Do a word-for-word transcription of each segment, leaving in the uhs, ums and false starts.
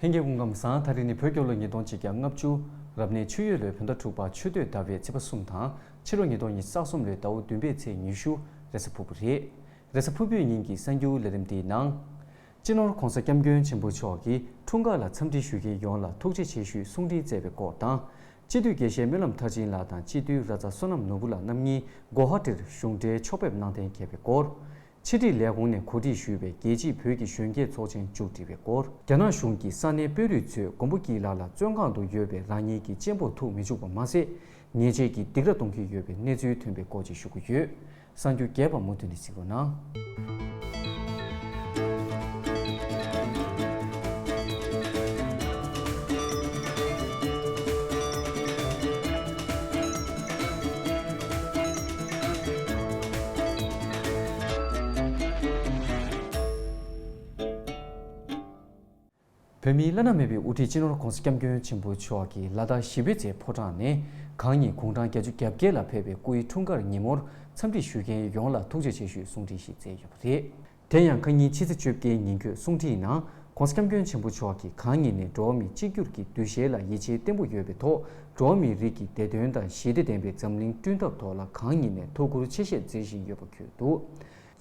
ལྷན་རྒྱས་སྐུ་ཁམས་བཟང་། ད་རེས་ནི་བོད་རྒྱལ་ལོ་ཉིས་སྟོང་ཆིག་བརྒྱ་ལྔ་བཅུ། རབ་གནས་ཆུ་ཡོས་ལོའི་བོད་ཟླ་དྲུག་པ་ཆུ་སྟོད་ཟླ་བའི་ཚེས་པ་གསུམ་དང་། ཕྱི་ལོ་ཉིས་སྟོང་ཉི་ཤུ་རྩ་གསུམ་ལོའི་ཟླ་བ་བདུན་པའི་ཚེས་ཉི་ཤུ་རེས་གཟའ་ཕུར་བུ་རེད། རེས་གཟའ་ཕུར་བུའི་ཉིན་གྱི་གསར་འགྱུར་ལས་རིམ་འདིའི་ནང་། སྤྱི་ནོར་༧གོང་ས་༧སྐྱབས་མགོན་ཆེན་པོ་མཆོག་གིས་འཁྲུངས་སྐར་ལ་འཚམས་འདྲི་ཞུ་མཁན་ཡོངས་ལ་ཐུགས་རྗེ་ཆེ་ཞུའི་གསུང་འཕྲིན་བསྩལ་བའི་སྐོར་དང་། སྤྱི་འཐུས་དགེ་བཤེས་སྨོན་ལམ་མཐར་ཕྱིན་ལགས་དང་སྤྱི་འཐུས་ར་ཙ་བསོད་ནམས་ནོར་བུ་ལགས་རྣམ་གཉིས་གོ་ཧ་ཏིར་གཞུང་འབྲེལ་ཕྱོགས་ཕེབས་གནང་གཏན་འཁེལ་བའི་སྐོར། ཕྱི་དྲིལ་ལས་ཁུངས་ནས་གོ་སྒྲིག་ཞུས་པའི་རྒྱལ་སྤྱིའི་བོད་ཀྱི་གཞོན་སྐྱེས་ཚོགས་ཆེན་མཇུག་སྒྲིལ་བའི་སྐོར། རྒྱ་ནག་གཞུང་གིས་ས་གནས་དཔོན་རིགས་ཚོས་མགོན་པོ་སྐྱིད་ལགས་ལ་བཙོན་ཁང་དུ་ཡོད་པའི་རང་ཉིད་ཀྱི་གཅེན་པོར་ཐུག་མི་བཅུག་པ་མ་ཟད། ཉེས་ཆད་ཀྱི་སྡིགས་ར་གཏོང་གི་ཡོད་པའི་གནས་ཚུལ་ཐོན་པའི་སྐོར་བཅས་ཞུ་གི་ཡོད། གསར་འགྱུར་རྒྱས་པ་མུ་མཐུད་ནས་གཟིགས་རོགས་གནང་། བོད་མིའི་བླ་ན་མེད་པའི་དབུ་ཁྲིད་སྤྱི་ནོར་༧གོང་ས་༧སྐྱབས་མགོན་ཆེན་པོ་མཆོག་གིས་ལ་དྭགས་གཞིས་སྤོས་རྩེའི་ཕོ་བྲང་ནས་གང་ཉིད་དགུང་གྲངས་བརྒྱད་ཅུ་གྱ་བརྒྱད་ལ་ཕེབས་པའི་སྐུའི་འཁྲུངས་སྐར་ཉིན་མོར་འཚམས་འདྲི་ཞུ་མཁན་ཡོངས་ལ་ཐུགས་རྗེ་ཆེ་ཞུའི་གསུང་འཕྲིན་ཞིག་བསྩལ་ཡོད་པ་རེད། དེ་ཡང་ཁ་ཉིན་ཕྱི་ཚེས་བཅོ་བརྒྱད་ཉིན་འཁོད་གསུང་འཕྲིན་ནང་༧གོང་ས་༧སྐྱབས་མགོན་ཆེན་པོ་མཆོག་གིས་གང་ཉིད་ནས་འགྲོ་བ་མི་གཅིག་གྱུར་གྱི་འདུ་ཤེས་ལ་ཡིད་ཆེས་བརྟན་པོ་ཡོད་པའི་ཐོག་འགྲོ་བ་མིའི་རིགས་ཀྱི་བདེ་དོན་དང་ཞི་བདེ་ལྡན་པའི་འཛམ་གླིང་བསྐྲུན་ཐབས་ཐོག་ལ་གང་ཉིད་ནས་ཐུགས་ཁུར་ཆེ་བཞེས་མཛད་བཞིན་ཡོད་པ་འཁོད་འདུག།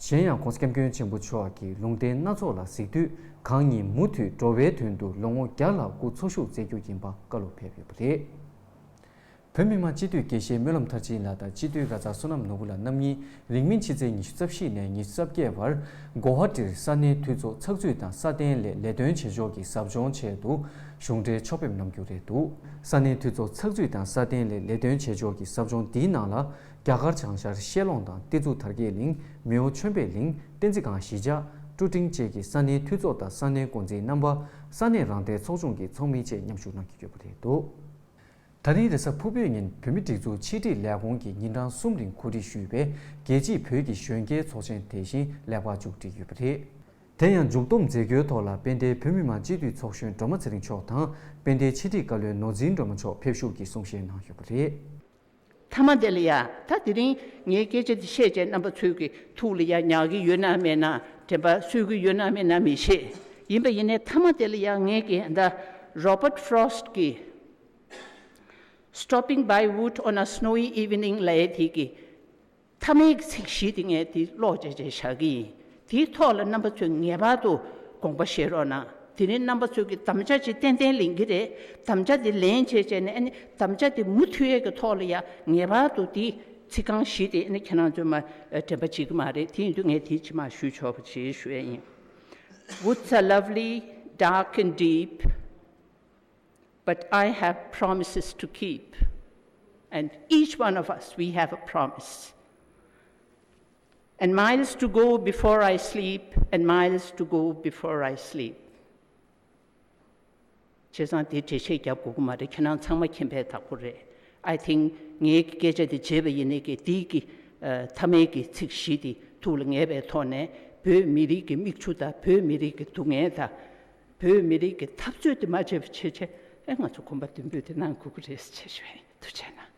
གཞན་ཡང་༧གོང་ས་༧སྐྱབས་མགོན་ཆེན་པོ་མཆོག་གིས་ལུང་བསྟན་སྣ་ཚོགས་ལ་གཟིགས་དུས་གང་ཉིད་མུ་མཐུད་འགྲོ་བའི་དོན་དུ་ལོ་ངོ་བརྒྱ་ལྷག་སྐུ་འཚོ་བཞུགས་མཛད་རྒྱུ་ཡིན་པ་བཀའ་སློབ་ཕེབས་ཡོད་པ་རེད། བོད་མི་མང་སྤྱི་འཐུས་དགེ་བཤེས་སྨོན་ལམ་མཐར་ཕྱིན་ལགས་དང་སྤྱི་འཐུས་ར་ཙ་བསོད་ནམས་ནོར་བུ་ལགས་རྣམ་གཉིས་རིང་མིན་ཕྱི་ཚེས་ཉི་ཤུ་རྩ་བཞི་ནས་ཉི་ཤུ་རྩ་བརྒྱད་བར་གོ་ཧ་ཏིར་ས་གནས་འཐུས་ཚོགས་ཚགས་ཚུད་དང་སྲ་བརྟན་སླད་ལས་དོན་བྱེད་ཕྱོགས་ཀྱི་ཟབ་སྦྱོང་ཆེད་དུ་གཞུང་འབྲེལ་ཕྱོགས་ཕེབས་གནང་རྒྱུ་རེད་འདུག། ས་གནས་འཐུས་ཚོགས་ཚགས་ཚུད་དང་སྲ་བརྟན་སླད་ལས་དོན་བྱེད་ཕྱོགས་ཀྱི་ཟབ་སྦྱོང་འདིའི་ནང་ལ། རྒྱ་གར་བྱང་ཤར་ཤེལ་ཀློང་དང་གཏེར་མཛོད་དར་རྒྱས་གླིང་། མེའོ་ཆོས་འཕེལ་གླིང་། བསྟན་འཛིན་སྒང་གཞིས་ཆགས། ཀྲུ་ཀྲིང་བཅས་ཀྱི་ས་གནས་འཐུས་ཚོགས་དང་ས་གནས་འགོ་འཛིན་རྣམ་པ། ས་གནས་རང་བདེན་ཚོགས་ཆུང་གི་ཚོགས་མི་བཅས་མཉམ་ཞུགས་གནང་གི་ཡོད་པ་རེད་འདུག། ད་རིང་རེས་གཟའ་ཕུར་བུའི་ཉིན་བོད་མིའི་སྒྲིག་འཛུགས་ཕྱི་དྲིལ་ལས་ཁུངས་ཀྱིས་ཉིན་གྲངས་གསུམ་རིང་གོ་སྒྲིག་ཞུས་པའི་རྒྱལ་སྤྱིའི་བོད་ཀྱི་གཞོན་སྐྱེས་ཚོགས་ཆེན་དེ་བཞིན་ལེགས་པར་མཇུག་སྒྲིལ་ཡོད་པ་རེད། དེ་ཡང་མཇུག་བསྡོམས་མཛད་སྒོའི་ཐོག་ལ་དཔལ་ལྡན་བོད་མི་མང་སྤྱི་འཐུས་ཚོགས་གཞོན་སྒྲོལ་མ་ཚེ་རིང་མཆོག་དང་དཔལ་ལྡན་ཕྱི་དྲིལ་བཀའ་བློན་ནོར་འཛིན་སྒྲོལ་མ་མཆོག་ཕེབས་བཞུགས་ཀྱིས་གསུང་བཤད་གནང་ཡོད་པ་རེད། མཐའ་མ་དེ་ལ་ཡ་ད་དེ་རིང་ངའི་སྐད་ཆ་འདི་བཤད་བྱས་རྣམ་པ་ཚོའི་གི་ཐུགས་ལ་ཡ་ཉར་གི་ཡོད་ན་མེད་ན། དྲན་པ་གསོས་གི་ཡོད་ན་མེད་ན་མི་ཤེས། ཡིན་པ་ཡིན་ནའི་མཐའ་མ་དེ་ལ་ཡ་ངས་གི་ད་Robert Frost གི་Stopping by Wood on a Snowy Evening ལབ་ཡས་དེ་གི་མཐའ་མའི་གི་ཚིག་བཞི་དེ་ངས་དེ་ཀློག་བྱས་བྱས་བཞག་གི་ཡིན། དེའི་ཐོག་ལ་རྣམ་པ་ཚོས་ངེས་པར་དུ་དགོངས་པ་བཞེས་རོགས་གནང་། དེ་རིང་རྣམ་པ་ཚོས་ཀྱི་དམ་བཅའ་ཅིག་ཏན་ཏན་ལེན་གྱི་རེད། དམ་བཅའ་དེ་ལེན་བྱས་བྱས་ནས་ཨ་ནི་དམ་བཅའ་དེ་མུ་མཐུད་ཡས་ཀྱི་ཐོག་ལ་ཡ་ངེས་པར་དུ་དེ་ཚིག་རྐང་བཞི་དེ་ཨ་ནི་ཁྱེད་རང་ཚོས་མ་དྲན་པ་བྱེད་ཀྱི་མ་རེད། དེ་ཡིན་དུས་ངས་དེ་ཕྱི་མ་ཞུ་ཆོག་པ་ཞིག་ཞུ་ཡས་ཡིན། Woods are lovely, dark and deep. But I have promises to keep. And each one of us, we have a promise. And miles to go before I sleep, and miles to go before I sleep. བྱས་ཙང་དེ་འགྲེལ་བཤད་རྒྱབ་དགོས་ཀྱི་མ་རེད། ཁྱེད་རང་ཚང་མ་མཁྱེན་པའི་བདག་པོ་རེད། I think ངའི་སྐད་ཆ་དེ་བརྗེད་པ་ཡིན་ནའི་གི་དེའི་གི་མཐའ་མའི་གི་ཚིག་བཞི་དེ་ཐུགས་ལ་ངེས་པའི་ཐོག་ནས་བོད་མི་རིགས་ཀྱི་མིག་ཆུ་དང་བོད་མི་རིགས་ཀྱི་སྡུག་བསྔལ་དང་། བོད་མི་རིགས་ཀྱི་འཐབ་རྩོད་དེ་མ་བརྗེད་པ་བྱེད་ཆེད་ཨེ་ང་ཚོ་གོམ་པ་མདུན་སྤོས་དེ་གནང་དགོས་ཀྱི་རེད་ཟེར་བྱས་ཞུ་ཡ་ཡིན། ཐུགས་རྗེ་གནང་།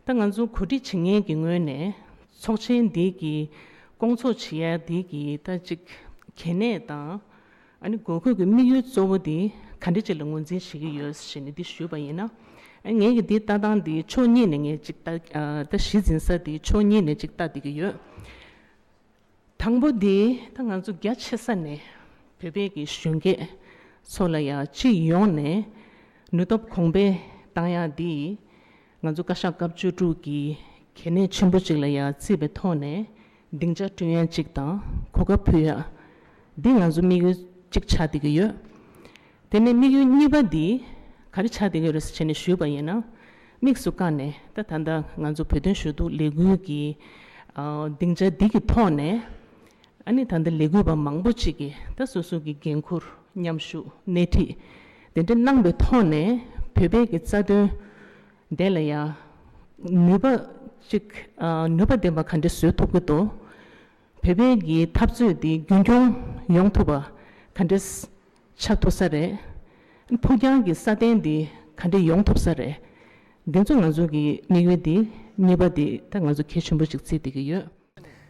ད་ང་ཚོ་གོ་སྒྲིག་བྱེད་མཁན་གྱི་ངོས་ནས་ཚོགས་ཆེན་འདི་གི་སྐོང་ཚོགས་བྱེད་ཡ་འདི་གི་ད་ཅིག་གལ་གནད་དང་། ཨ་ནི་དགོས་མཁོ་གི་དམིགས་ཡུལ་གཙོ་བོ་དེ་ག་འདྲ་ཅིག་ལ་ངོས་འཛིན་བྱེད་ཀྱི་ཡོད་ཞེས་ནས་འདི་ཞུས་པ་ཡིན་ན། ཨ་ངས་ཀྱི་འདི་ལྟ་སྟངས་འདི་ཕྱོགས་གཉིས་ནས་ངས་ཅིག་ལྟ། ཨ་ད་གཞི་འཛིན་ས་འདི་ཕྱོགས་གཉིས་ནས་ཅིག་ལྟ་བསྡད་ཀྱི་ཡོད། དང་པོ་འདི་ད་ང་ཚོ་རྒྱ་ཆེ་ས་ནས་བོད་པའི་གི་གཞོན་སྐྱེས་ཚོ་ལ་ཡང་སྤྱི་ཡོངས་ནས་ནུས་སྟོབས་གོང་འཕེལ་བཏང་ཡག་འདི་ང་ཚོ་བཀའ་ཤག་སྐབས་བཅུ་དྲུག་གི་གལ་གནད་ཆེན་པོ་ཅིག་ལ་ཡང་བརྩིས་པའི་ཐོག་ནས། སྡིངས་ཆ་བསྐྲུན་ཡ་གཅིག་དང་གོ་སྐབས་ཕུལ་ཡ། འདི་ང་ཚོ་དམིགས་ཡུལ་གཅིག་ཆགས་བསྡད་ཀྱི་ཡོད། དེ་ནས་དམིགས་ཡུལ་གཉིས་པ་འདི་ག་རེ་ཆགས་བསྡད་ཀྱི་ཡོད་རེད་ཟེར་བྱས་ནས་ཞུས་པ་ཡིན་ན། དམིགས་སུ་བཀར་ནས་ད་ད་ལྟ་ང་ཚོ་བོད་དོན་ཞུ་གཏུག་ལས་འགུལ་གྱི་ཨ་སྡིངས་ཆ་འདི་གི་ཐོག་ནས་ཨ་ནི་ད་ལྟ་ལས་འགུལ་བ་མང་པོ་ཅིག་གིས་ད་སོ་སོ་གི་འགན་འཁུར་མཉམ་ཞུགས་སྣེ་ཁྲིད་དེ་འདྲ་གནང་པའི་ཐོག་ནས་བོད་པའི་གི་རྩ་དོན། དེ་ལ་ཡང་ནུས་པ་གཅིག་ཨ་ནུས་པ་ལྡན་པ་ག་འདྲས་བཟོ་ཐུབ་ཀྱི་འདུག་བོད་པའི་གི་འཐབ་རྩོད་འདི་རྒྱུན་འཁྱོངས་ཡོང་ཐུབ་པ་ག་འདྲས་ཆགས་ཐུབ་ས་རེད། ཕུགས་རྒྱང་གི་སྲ་བརྟན་འདི་ག་འདྲས་ཡོང་ཐུབ་ས་རེད། འདི་ཚོ་ང་ཚོ་གི་དམིགས་ཡུལ་འདི་གཉིས་པ་འདི་ད་ང་ཚོ་གལ་ཆེན་པོ་ཅིག་བརྩིས་བསྡད་ཀྱི་ཡོད།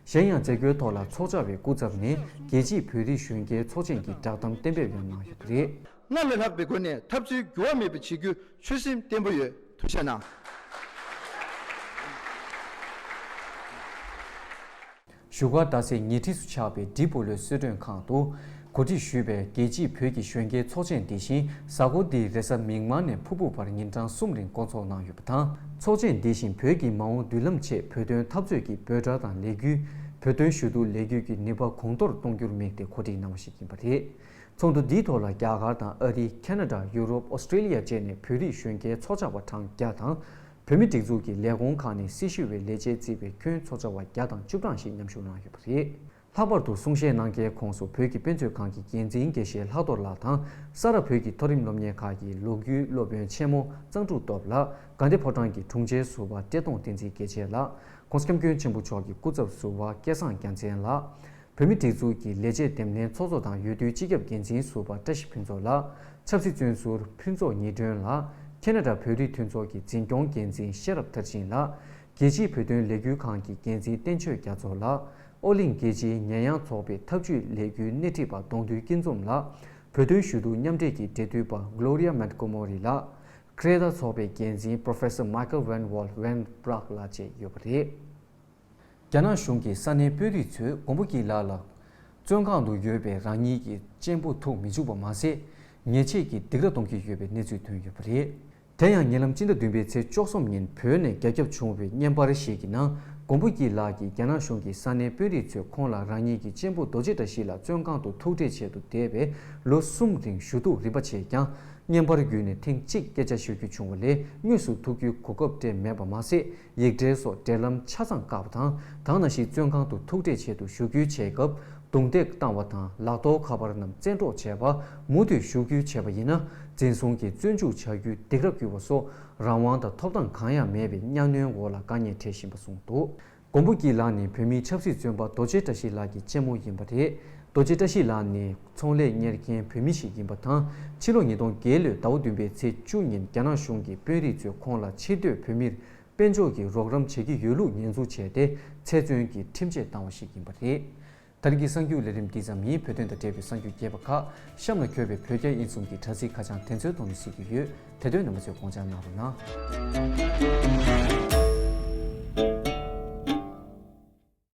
གཞན་ཡང་མཛད་སྒོའི་ཐོག་ལ་ཚོགས་བཅར་བའི་སྐུ་ཚབ་ནས་རྒྱལ་གཅེས་བོད་རིགས་གཞོན་སྐྱེས་ཚོགས་ཆེན་གྱི་བསྒྲགས་གཏམ་གཏན་འབེབས་ཡང་གནང་ཡོད་པ་རེད། སྔར་ལས་ལྷག་པའི་སྒོ་ནས་འཐབ་རྩོད་འགྱུར་བ་མེད་པ་བྱེད་རྒྱུའི་ཆོད་སེམས་བརྟན་པོ་ཡོད། ཐུགས་རྗེ་གནང་། བཞུགས་སྒར་རྡ་སའི་ཉེ་འཁྲིས་སུ་ཆགས་པའི་ཌི་པོ་ལོའི་གསོལ་མགྲོན་ཁང་དུ། གོ་སྒྲིག་ཞུས་པའི་རྒྱལ་གཅེས་བོད་ཀྱི་གཞོན་སྐྱེས་ཚོགས་ཆེན་འདི་བཞིན་གཟའ་འཁོར་འདིའི་རེས་གཟའ་མིག་དམར་ནས་ཕུར་བུ་བར་ཉིན་གྲངས་གསུམ་རིང་འགོ་འཛུགས་གནང་ཡོད་པ་དང་། ཚོགས་ཆེན་འདི་བཞིན་བོད་ཀྱི་མ་འོངས་མདུན་ལམ་ཆེད་བོད་དོན་འཐབ་རྩོད་ཀྱི་འབོད་སྒྲ་དང་ལས་འགུལ། བོད་དོན་ཞུ་གཏུག་ལས་འགུལ་གྱི་ནུས་པ་གོང་མཐོར་གཏོང་རྒྱུར་དམིགས་ཏེ་གོ་སྒྲིག་གནང་བ་ཞིག་ཡིན་པ་རེད། ཚོགས་འདུ་འདིའི་ཐོག་ལ་རྒྱ་གར་དང་ཨ་རི། ཁེ་ན་ཌ། ཡུ་རོབ། ཨོ་སི་ཀྲེ་ལི་ཡ་བཅས་ནས་བོད་རིགས་གཞོན་སྐྱེས་ཚོགས་བཅར་བ་གྲངས་བརྒྱ་དང་། བོད་མིའི་སྒྲིག་འཛུགས་ཀྱི་ལས་ཁུངས་ཁག་ནས་སྲི་ཞུ་བའི་ལས་བྱེད་གཙོས་པའི་ཁྱོན་ཚོགས་བཅར་བ་བརྒྱ་དང་བཅུ་གྲངས་ཤིག་མཉམ་ཞུགས་གནང་ཡོད་པ་རེད། ལྷག་པར་དུ་གསུང་བཤད་གནང་མཁན་ཁོངས་སུ་བོད་ཀྱི་དཔེ་མཛོད་ཁང་གི་འགན་འཛིན་དགེ་བཤེས་ལྷག་རྡོར་ལགས་དང་། ས་རཱ་བོད་ཀྱི་མཐོ་རིམ་སློབ་གཉེར་ཁང་གི་ལོ་རྒྱུས་སློབ་དཔོན་ཆེན་མོ་གཙང་ཕྲུག་སྟོབས་ལགས། དགའ་ལྡན་ཕོ་བྲང་གི་དྲུང་ཆེ་ཟུར་པ་བཀྲས་མཐོང་བསྟན་འཛིན་དགེ་ཆེ་ལགས། ༸གོང་ས་༸སྐྱབས་མགོན་ཆེན་པོ་མཆོག་གི་སྐུ་ཚབ་ཟུར་པ་སྐལ་བཟང་རྒྱལ་མཚན་ལགས། བོད་མིའི་སྒྲིག་འཛུགས་ཀྱི་ལས་བྱེད་འདེམས་ལྷན་ཚོགས་གཙོ་དང་འོས་བསྡུའི་སྤྱི་ཁྱབ་འགན་འཛིན་ཟུར་པ་བཀྲ་ཤིས་ཕུན་ཚོགས་ལགས། ཆབ་སྲིད་བཙོན་ཟུར་ཕུན་ཚོགས་ཉི་སྒྲོན་ལགས། ཁེ་ན་ཌ་བོད་རིགས་མཐུན་ཚོགས་ཀྱི་འཛིན་སྐྱོང་འགན་འཛིན་ཤེས་རབ་མཐར་ཕྱིན་ལགས། རྒྱལ་སྤྱིའི་བོད་དོན་ལས་འགུལ་ཁང་གི་འགན་འཛིན་བསྟན་ཆོས་རྒྱ་མཚོ་ལགས། ཨོ་གླིང་རྒྱལ་སྤྱིའི་ཉེས་ཡངས་ཚོགས་པའི་ཐབས་ཇུས་ལས་འགུལ་སྣེ་ཁྲིད་པ་གདོང་འདུས་སྐྱིད་འཛོམས་ལགས། བོད་དོན་ཞུ་གཏུག་མཉམ་འབྲེལ་གྱི་འབྲེལ་མཐུད་པ་Gloria Montgomery་ལགས། Greta་ཚོགས་པའི་འགན་འཛིན་Professor Michael Van Wall Van Braak་ལགས་བཅས་ཡོད་པ་རེད། རྒྱ་ནག་གཞུང་གི་ས་གནས་དཔོན་རིགས་ཚོས་མགོན་པོ་སྐྱིད་ལགས་ལ་བཙོན་ཁང་དུ་ཡོད་པའི་རང་ཉིད་ཀྱི་གཅེན་པོ་ཐུག་མི་བཅུག་པ་མ་ཟད། ཉེས་ཆད་ཀྱི་སྡིགས་ར་གཏོང་གི་ཡོད་པའི་གནས་ཚུལ་ཐོན་ཡོད་པ་རེད། དེ་ཡང་ཉེ་ལམ་སྤྱི་ཟླ་བདུན་པའི་ཚེས་བཅུ་གསུམ་ཉིན་བོད་ནས་རྒྱ་ཁྱབ་བྱུང་བའི་བརྙན་པར་ཞིག་གི་ནང་། མགོན་པོ་སྐྱིད་ལགས་ཀྱིས་རྒྱ་ནག་གཞུང་གི་ས་གནས་དཔོན་རིགས་ཚོས་ཁོང་ལ་རང་ཉིད་ཀྱི་གཅེན་པོ་རྡོ་རྗེ་བཀྲ་ཤིས་ལགས་བཙོན་ཁང་དུ་ཐུག་འཕྲད་ཆེད་དུ་བསྡད་པའི་ལོ་གསུམ་རིང་ཞུ་གཏུག་རིམ་པ་བྱས་ཀྱང་། བརྙན་པར་བརྒྱུད་ནས་ཐེངས་གཅིག་སྐད་ཆ་ཤོད་རྒྱུ་བྱུང་བ་ལས་དངོས་སུ་ཐུག་རྒྱུའི་གོ་སྐབས་སྤྲད་མེད་པ་མ་ཟད། ཡིག་འབྲེལ་སོགས་འབྲེལ་ལམ་ཆ་ཚང་བཀག་པ་དང་། དེ་ནང་བཞིན་བཙོན་ཁང་དུ་ཐུག་འཕྲད་ཆེད་དུ་ཞུ་སྐུལ་བྱས་སྐབས་རྡུང་རྡེག་བཏང་བ་དང་། ལག་ཐོགས་ཁ་པར་རྣམས་བཙན་འཕྲོག་བྱས་པ། མུ་མཐུད་ཞུ་སྐུལ་བྱས་པ་ཡིན་ན་འཛིན་བཟུང་གིས་བཙོན་འཇུག་བྱ་རྒྱུའི་སྡིགས་ར་བསྐུལ་བ་སོགས་རང་དབང་དང་ཐོབ་ཐང་གང་ཡང་མེད་པའི་གཉའ་གནོན་འོག་ལ་དཀའ་ངལ་འཕྲད་བཞིན་པ་གསུངས་འདུག་མགོན་པོ་སྐྱིད་ལགས་ནི་བོད་མིའི་ཆབ་སྲིད་བཙོན་པ་རྡོ་རྗེ་བཀྲ་ཤིས་ལགས་ཀྱི་གཅེན་མོ་ཡིན་པ་རེད། རྡོ་རྗེ་བཀྲ་ཤིས་ལགས་ནི་ཚོང་ལས་གཉེར་མཁན་བོད་མི་ཞིག་ཡིན་པ་དང་། ཕྱི་ལོ་ཉིས་སྟོང་བརྒྱད་ལོའི་ཟླ་བ་བདུན་པའི་ཚེས་བཅུ་ཉིན་རྒྱ་ནག་གཞུང་གི་དཔོན་རིགས་ཚོས་ཁོང་ལ་ཕྱིར་སྡོད་བོད་མིར་དཔལ་འབྱོར་གྱི་རོགས་རམ་བྱེད་ཀྱི་ཡོད་ལུགས་ཉེས་འཛུགས་བྱས་ཏེ། ཚེ་བཙོན་གྱི་ཁྲིམས་ཆད་བཏང་བ་ཞིག་ཡིན་པ་རེད། ད་རིང་གི་གསར་འགྱུར་ལས་རིམ་འདི་ཙམ་ཡིན། བོད་དོན་དང་འབྲེལ་བའི་གསར་འགྱུར་རྒྱས་པ་ཁག་གཤམ་ལ་འཁོད་པའི་བོད་རྒྱ་དབྱིན་གསུམ་གྱི་དྲ་ཚིགས་ཁ་བྱང་དེ་ཚོའི་ཐོག་ནས་གཟིགས་རྒྱུ་ཡོད། དེ་དོན་རྣམ་པ་ཚོས་དགོངས་འཇགས་གནང་རོགས་གནང་།